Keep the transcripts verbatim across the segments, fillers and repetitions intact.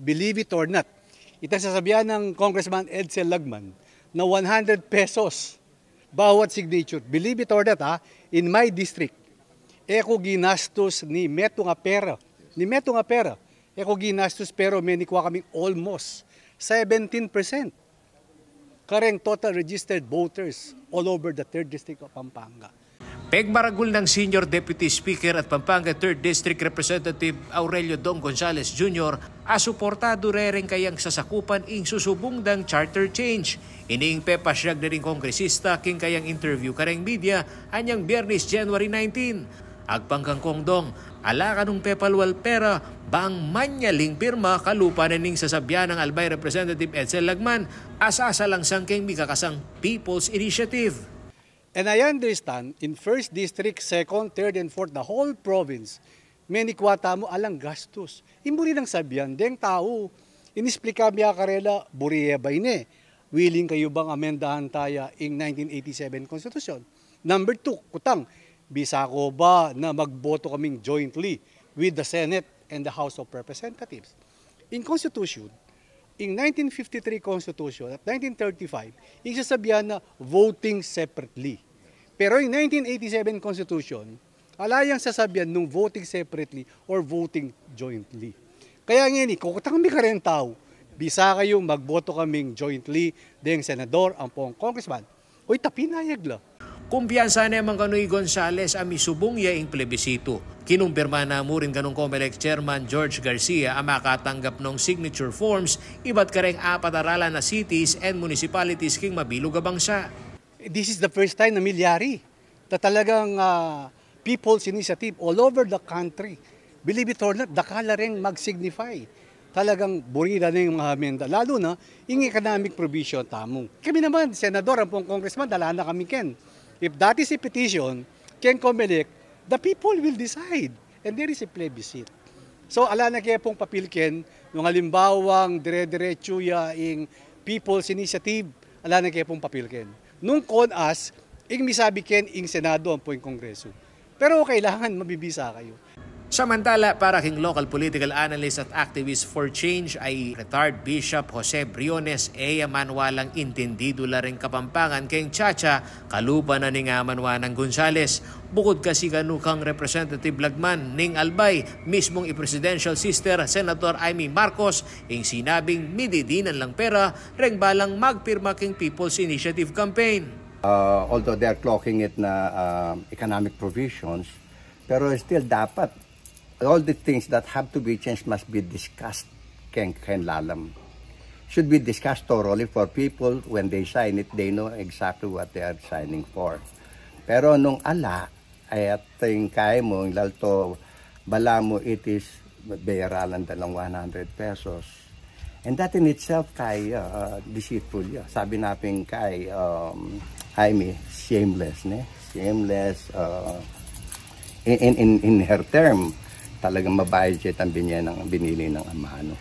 Believe it or not, itang sasabian nang Congressman Edsel Lagman na one hundred pesos bawat signature. Believe it or not, ha, in my district, e ku ginastus ni metung a pera, ni metung a pera, e ku ginastus, pero menikwa kaming almost seventeen percent kareng total registered voters all over the third district of Pampanga. Pegmaragul nang Senior Deputy Speaker at Pampanga third District Representative Aurelio Dong Gonzales Junior a suportadu re reng kayang sasakupan ing susubung dang charter change. Ini ing pepasyag da ring kongresista king kayang interview kareng media anyang Biyernes, January nineteen. Agpang kang Kong Dong, ala kanung pepalwal pera bang manyaling pirma kalupa na ning sasabian nang Albay Representative Edsel Lagman a sasalangsang keng mikakasang People's Initiative. And I understand, in first district, second, third, and fourth, the whole province, menikwa tamu alang gastus. Ing buri nang sabian deng tau, inisplika mi karela, buri e ba ini? Willing kayu bang amendahan taya ing nineteen eighty-seven Constitution? Number two, kutang, bisa ko ba na magboto kaming jointly with the Senate and the House of Representatives? In Constitution, in nineteen fifty-three Constitution at nineteen thirty-five, ing sasabian na voting separately. Pero in nineteen eighty-seven Constitution, ala yang sasabian nung voting separately or voting jointly. Kaya ngeni, kukutang mi kareng tau, bisa kayu magboto kaming jointly deng senador ampong congressman. Uy, tapinayag la. Kumpiyansa ne man kanu i Gonzales a misubung ya ing plebisitu. Kinumpirma na mu rin kanung Comelec Chairman George Garcia a makatanggap nong signature forms ibat kareng apat a ralan a cities and municipalities king mabilug a bangsa. This is the first time na milyari na talagang, ah, people's initiative all over the country. Believe it or not, dakal la reng mag-signify. Talagang buri da na ing mga amenda. Lalu na, ing economic provision tamu. Kami naman, senador, ampong congressman, dala na kami ken. If that is a petition, keng Comelec, the people will decide. And there is a plebiscite. So, ala na ke pung papil ken, nung alimbawang dire-diretsu ya ing People's Initiative, ala na ke pung papil ken. Nung kon-as, ing misabi ken ing Senado ampo ing Kongreso. Pero kailangan mabibisa kayu. Samantala, para king local political analyst at activist for change ay retired Bishop Jose Briones, e ya man walang intindidu la ring Kapampangan keng Chacha, kalupa na ning amanwa nang Gonzales. Bukud kasi kanu kang Representative Lagman, ning Albay, mismung i Presidential Sister Senator Imee Marcos, ing sinabing mididinan lang pera reng balang magpirma king People's Initiative Campaign. Uh, although they are cloaking it na, uh, economic provisions, pero still dapat all the things that have to be changed must be discussed keng, keng lalam. Should be discussed thoroughly for people when they sign it, they know exactly what they are signing for. Pero nung ala, ay at ing kaya mu, lalto, balamu it is bayaran lang dalang one hundred pesos. And that in itself kay, uh, deceitful ya. Sabi na pin kay, um, Imee, shameless, ne? Shameless, uh, in, in, in, in her term, talagang mabayad ya itang binye nang, binili nang amanu.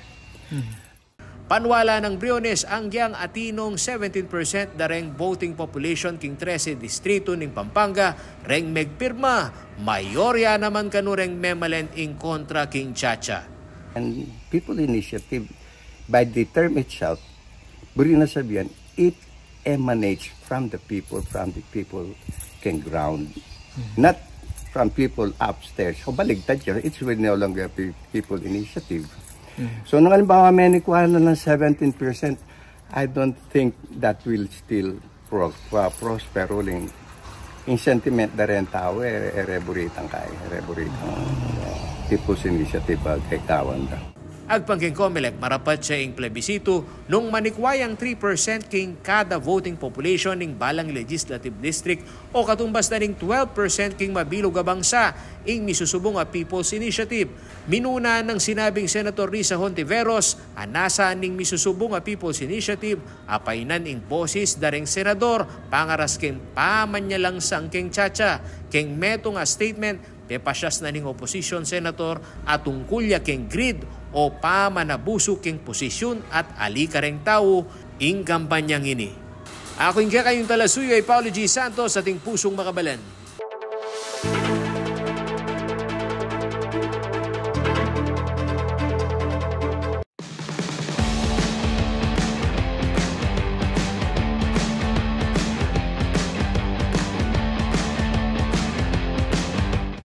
Panwala nang Briones, agyang atinung seventeen percent da reng voting population king trese distrito ning Pampanga reng megpirma, mayorya naman kanu reng memalen ing kontra king Chacha. And People Initiative, by the term itself, buri na sabian, it emanates from the people, from the people keng ground. Not from people upstairs. O baligtad ya, it's really no longer a pe-, People Initiative. So, nung halimbawa, menikwa na ng seventeen percent, I don't think that will still pro-, uh, prosper uling. Ing sentiment da ring tau, e, e, re buri itang kay, e, re buri itang, uh, People's Initiative, uh, kay kawan da. Agpang king Comelec, marapat ya ing plebisitu nung manikwa yang three percent king kada voting population ning balang legislative district o katumbas na ning twelve percent king mabilug a bangsa ing misusubung a People's Initiative. Minuna nang sinabing Senator Risa Hontiveros a nasa ning misusubung a People's Initiative, apainan ing boses da reng senador pangaras keng pamanyalangsang keng Chacha. Keng metung a statement, pepasyas na ning opposition senator a tungkul ya keng greed o pamanabusu keng posisyun at ali kareng tau ing kampanyang ini. Aku ing kekayung talasuyu ay Paulo G. Santos, ating pusung makabalan.